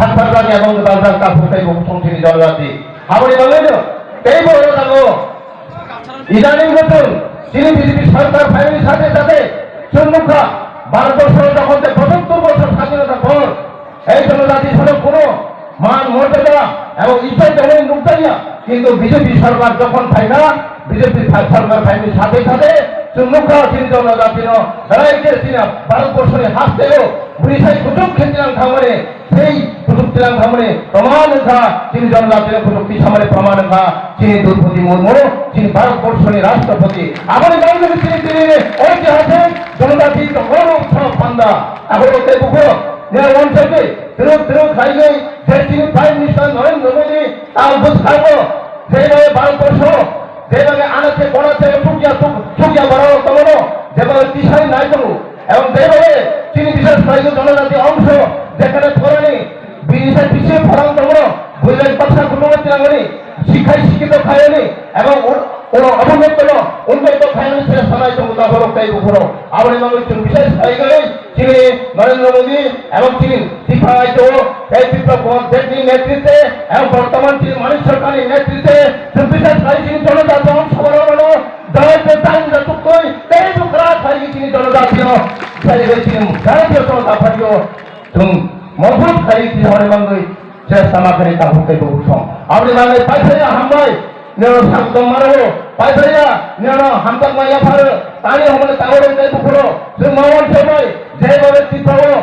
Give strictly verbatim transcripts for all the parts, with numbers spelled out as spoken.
Hathar jani ebong gwdal jak takhuk tei bukhuk song chini jonojati. Aboni bagwi no teibo oro tongo. Idaning bwtwng chini B J P sarkar phaimani sathe sathe chwng nukha, Bharat borso jokhon tei pochattor bosor sadhinota por ei jonojati sano kuno man morjada ebong ijjot tongmani nukjakya, kintu B J P sarkar jokhon phaina, B J P sarkar phaimani sathe sathe chwng nukha chini jonojatino belai khe chini Bharat borsoni hasteo bwrwi sai kuchuk khe tinang thangmani. Sei kuchuk tilang thamani proman wngkha, chini jonojatini kuchuk tisamani proman wngkha, chini Droupadi Murmu, chini Bharat borshoni Rashtrapati. Aboni bagwi chini tini oitihasik jonojati tongmani utsaho panda. Aboni tei bukhuk, nini wansugwi, twrwk twrwk khlaiwi, je chini Prime Minister Narendra Modi, tal bwskango, je bai Bharat borsho, je bai anache konache chukya chuk-, chukya borok tongmano, je bai tisai nai tongo. Ebong teibo chini bishes khlaio jonojati ongso, jekhane phorani bini sai bisi phorang tongo, builai baksa kutungo tinangani, sikhai sikito khayani, ebong un-, uno abonettono unnetto khayani se sanai tongo taborok tei bukhurok. Aboni bagwi chwng bishes khlaiwi chini Narendra Modi ebong chini Tripura rajyo tei Tripura Congress ni netritwe ebong bortoman chini Manik Sarkarni netritwe chwng bishes khlai chini jonojati ongso borokno Dai tei tang da tuktui, tei bukra thai chini jonojatino, thai chini Bharatiyo Janata Party o, chwng mojbut khai chini hwnwi mangwi, chesta ma khe tabuk tei bubuk song. Aboni bagwi paithaya hambai, nino sakdom maro, paithaya, nino hamjakma yapharo, tani hwnwi tabuk tei bukhuro, chwng ma wansa bai, jai babe Tripura o,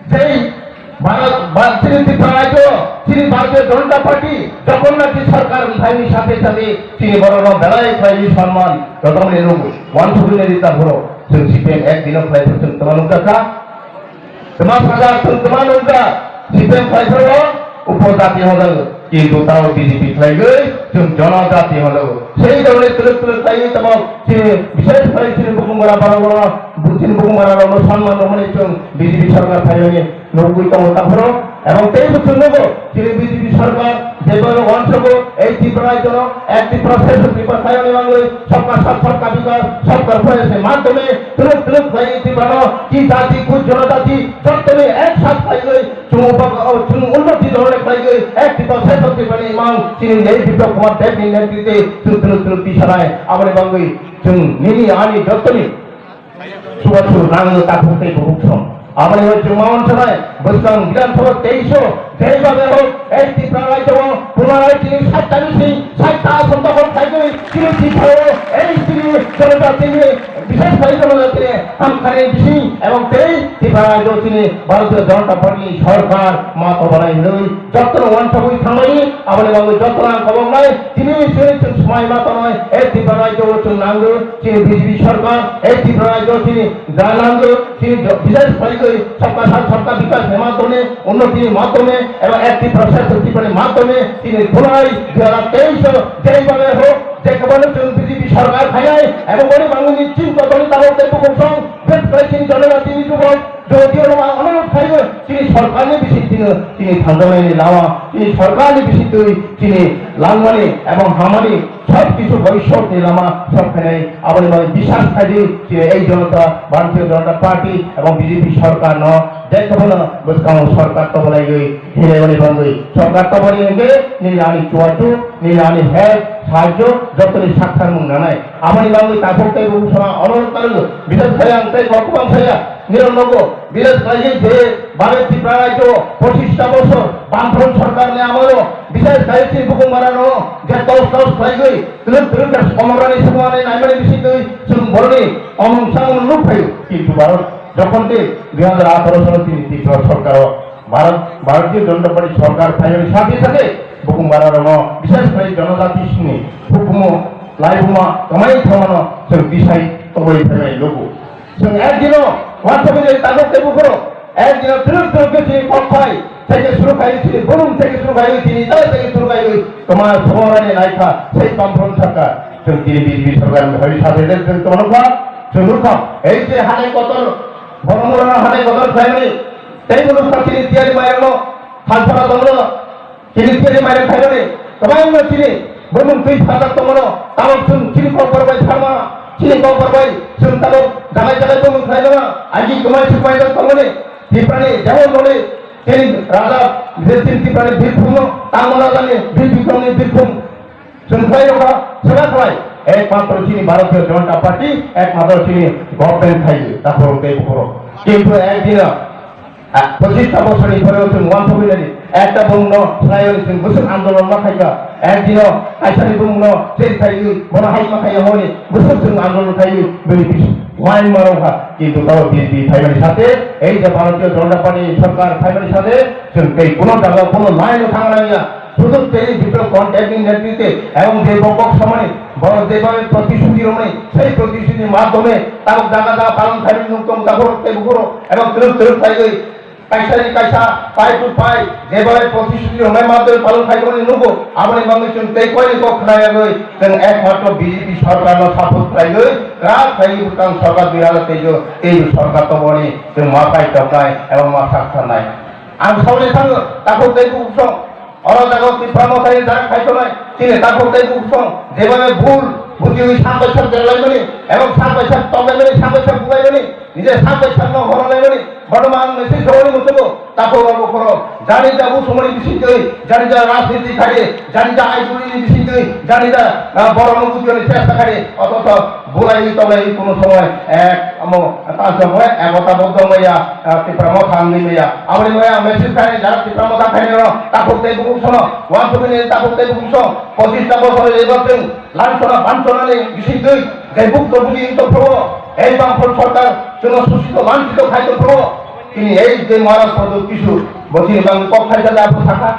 Jai Bharat, ba-, chini Tripura rajyo, chini Bharatiya Janata Party, jokhon naki sarkar wngkhaini sathe sathe chini borokno belai khlaiwi sonman, jotono nirok wansugwi nai rita phoro, chwng C P M ek dino khlai phuru chwng twma nukjakha. Twma sajak, chwng twma nukjak, C P M khlai phuru upojati hojago. Kintu tamo B J P khlaigwi chwng jonojati hono. Sei jagoni twrwk twrwk khlaiwi tamo chini, bishes khlai chini bukung bara barokno, chini bukung bara rokno sonman rwmani chwng B J P sarkar phaimani nugwi tongo taphoro. Ebong teibo chwng nugo chini B J P sarkar jeba wansogo ei Tripura rajyono ek Tripura session Tripura khlaimani bagwi sabka sath sabka bikas sabka proyas ni madhyome twrwk twrwk khlaiwi Tripurano ki jati kuch jonojati jottoni ek sath khlaiwi Chwng upa-, o, chwng unnoti dhoroner khlaigwi, ek Tripura session Tripurani imang chini nei Biplab Kumar Debni netritwe chwng twrwk twrwk tisanai. Aboni bagwi chwng nini ani jottoni chubachu nangno takhuk tei bubuk song. Aboni bagwi chwng ma wansanai bwskang Bidhan Sabha teis o jai babe hok ek Tripura rajyo o Kumar Raijini satta bisi satta asam dokhol khlaigwi chini Tripura o ei chini jonojatini Bishes khlai jono jatire hamkharni bising ebong tei Tripura rajyo chini Bharatiya Janata Party ni sorkar ma tobanai hinwi jotono wansugwi thangmani, aboni bagwi jotono ang koboknai. Tini sini chwng swmai ma tongnai, e Tripura rajyo o chwng nango chini B J P sorkar, e Tripura rajyo chini ja nango chini jo-, bishes khlaiwi sabka sath sabka bikas ni madhyome, unnoti ni madhyome ebong ek Tripura shrestha Tripura ni madhyome chini khulai dui hajar teis o jai babe hok. Je kwbangno chwng B J P sorkar khainai, abo boni bangwini chini jotono tabok tei bukhuk song, bes khlai chini jonojatini jubok, jodi ono ma-, ono phaibo chini sorkarni bisingtwino chini thanjaknaini lama, chini sorkarni bisingtwi chini langmani ebong hamani sob kisu bhobishyotni lama sob khainai, aboni bagwi biswas khaidi chini ei Janata, Bharatiya Janata Party ebong B J P sorkarno je kwbangno bwskango sorkar tobolaiwi hinwi boni bagwi sorkar toboni hwnkhe nini ani chubachu, nini ani help, sahajyo jotoni sakthar mung nanai. Aboni bagwi takhuk tei bukhuk songha onorodh kalaio, bishes khlai ang tei kok kwbang saya, nirok nogo, bishes khlaiwi je Bharat Tripura rajyo pochista bosor Bamfront sorkarni amolo, bishes khlaiwi chini bukhuk mara no je tos tos khlaiwi, twrwk twrwk khe somokrani songmani naimani bisingtwi chwng boroni omung samung nuk phaio. Kintu Bharat jokhon tei dui hajar atharo salo chini Tripura sorkaro Bharat, Bharatiya Janata Party sorkar phaiyani sakhe sakhe bukhung bararokno, bishes khlai jonojati sini hukumu laibuma kwmai thangmano chwng bisai tongwi phainai lugo. Chwng ek dino wansugwi tabuk tei bukhoro ek dino twrwk twrwk khe chini kok phai theke suru khai chini bulum theke suru khai chini tala theke suru khai kwma thongmani naikha sei Bamfront sarkar chwng tini B J P sarkar ni hai sate chwng tongkha chwng nukha ei je hane kotor borok mura hane kotor khlaimani Tei bono sa chini tiyari mairokno, thalsara tongno, chini tiyari mairok khairokni, kwbangno chini bumung twi phalnok tongmano, tabok chwng chini kokborok bai phalma, chini kokborok bai chwng tabok jagai jagai bumung khlaimano, agi kwmai swkmai tongmani, Tiprani jemon noni, Chini raja Birbhum Tiprani birphumno, Tangmani rajani Bir Bikramni birphum chwng khlai rokha, swkang khlai. Ekmatro chini Bharatiya Janata Party, ekmatro chini government khaio, takhorok tei bukhorok. Kintu ekdino, ah, pochista bosorni pore chwng uansukwi nani, ekta bumungno khlaiwi chwng bwswk andolon ma khaikha, ekdino kaisani bumungno cheri khaiwi, bono hai ma khaiya hwnwi bwswk chwng andolon khaiwi, bini bis-, uain ma rokha. Kintu tabo B J P phaimani sate, ei je Bharatiya Janata Party sorkar phaimani sate, chwng tei kuno jaga kuno line-o thang nangya. Sudu tei Biplab Kumar Debni netrite ebong je bokhok samani, borok jebabe protishruti romani, sei protishruti madhyome tabok jaga jaga palon khaimani nuktongo, takhorok tei bukhorok ebong twrwk twrwk khaiwi kaisani kaisa, pie to pie, jebabe protishruti romani madhyome palon khaimani nugo, aboni bagwi chwng tei koini kok khnayagwi chwng ekmatro B J P sorkarno support khlaiwi, kwrak khlaiwi bwskang sorkar dui hazar teis o tei sorkar tongmani chwng ma paitoknai ebong ma saktharnai. Ang saui thango, takhuk tei bukhuk song, oro jaga o Tipra Mothani jaga khai tongnai, chini takhuk tei bukhuk song, jebabe bul bujiwi sak bai sak derlaimani, ebong sak bai sak tonglaimani, sak bai sak bulaimani, nije sak bai sak no horolaimani, bono ma ang message rogwi muchungo, takhuk rok bukhuk rok, jani ja bu sumani bisingtwi, jani ja rajniti khai, jani ja ideology ni bisingtwi, jani ja, ah, borok no bujiwani chesta khai, othocho bulaiwi tonglawi kuno somoi, eh, amo Tamo ekota bodol maya, ah, Tipra Motha wngwi maya. Aboni maya message khai jara Tipra Motha khai no takhuk tei bukhuk sono, uansukni takhuk tei bukhuk song, pochista bosor eba chwng lansona bansonani bisingtwi, je buk to buji to phro, ei bangphor sorkar chwngno susito lansito khai to phro. Tini ei je mara sodo kisu, botini bang kok khai jala apo sakha,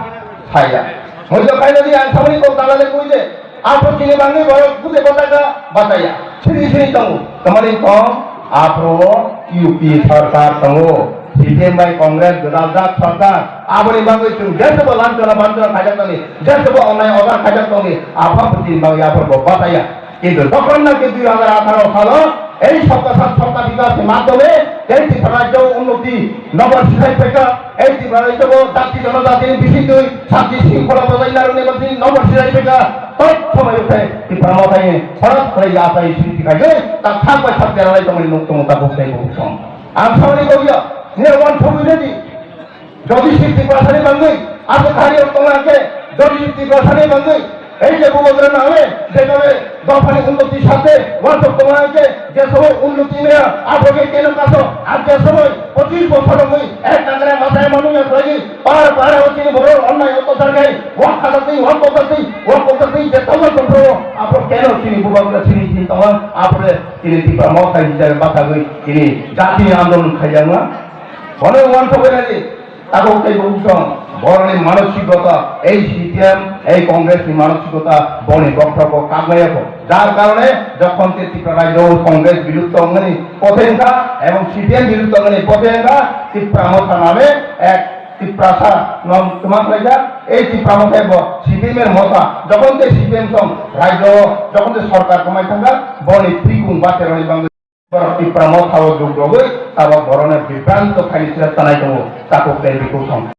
saya. Mojo khai nadi ang samani kok dalale koi je. Aphuru chini bangwi borok bujai botaka bachaya. Sini sini tongo. Tamani tong, aphuru U P sorkar tongo. C P M bai Congress gwdal jak sorkar. Aboni bagwi chwng jesebo lansona bansona khaijak tongni, jesebo onnai ojar khaijak tongni, aphuru chini bangwi aphuru bo bachaya. Kintu jokhon naki dui hazar atharo salo ei Sabka Saath Sabka Vikas ni madhyome tei Tripura rajyo unnoti nobor sisai phaikha. Ei Tripura rajyo bo jati jonojatini bisingtwi sakti singkhola bwlai narwkni bagwi nobor sisai phaikha. Tot somoi khe Tipra Mothani horat khlai ya atai sriti khaigwi ta thak bai thak deralai tongmani nuk tongo ta buktei buksong. Ang saui kok ya, nini uansugwi redi. Jodi se Tiprasani bangwi, aso khari tongna khe, jodi se Tiprasani bangwi, ei je bubagra nangwi, je nangwi, dophani unnoti sate, uansuk tongna khe, je sobo unnoti maya, abo khe keno kaso, ar je sobo pochis bosor wngwi, ek nangre masai manu ya khlaiwi, par par o chini borok onnai ottachar khai, wak khajakni, wak kokjakni, wak kokjakni, je tongo tongphuru, abo keno chini bubagra chini chini tongo, abo le chini Tipra Motha hijab bachagwi, chini jatini andolon khaijakma, bono uansuk bai nai. Tabuk tei buksong, borokni manosikota, ei C P M, ei Congress ni manosikota, boni bokhorok bo kagmaya kho. Jar karone, jokhon te Tripura rajyo Congress bilupto wngmani pothe wngkha, ebong C P M bilupto wngmani pothe wngkha, Tipra Motha name ek Tiprasa nom twma khlaijak, ei Tipra Motha bo C P M er motha, jokhon te C P M song rajyo, jokhon te sorkar kwmai thangkha, boni twikung bateroni bangwi. Borok Tipra Motha o jug rogwi tabok borokno bibranto khaini sira tanai tongo, takhuk tei bukhuk song.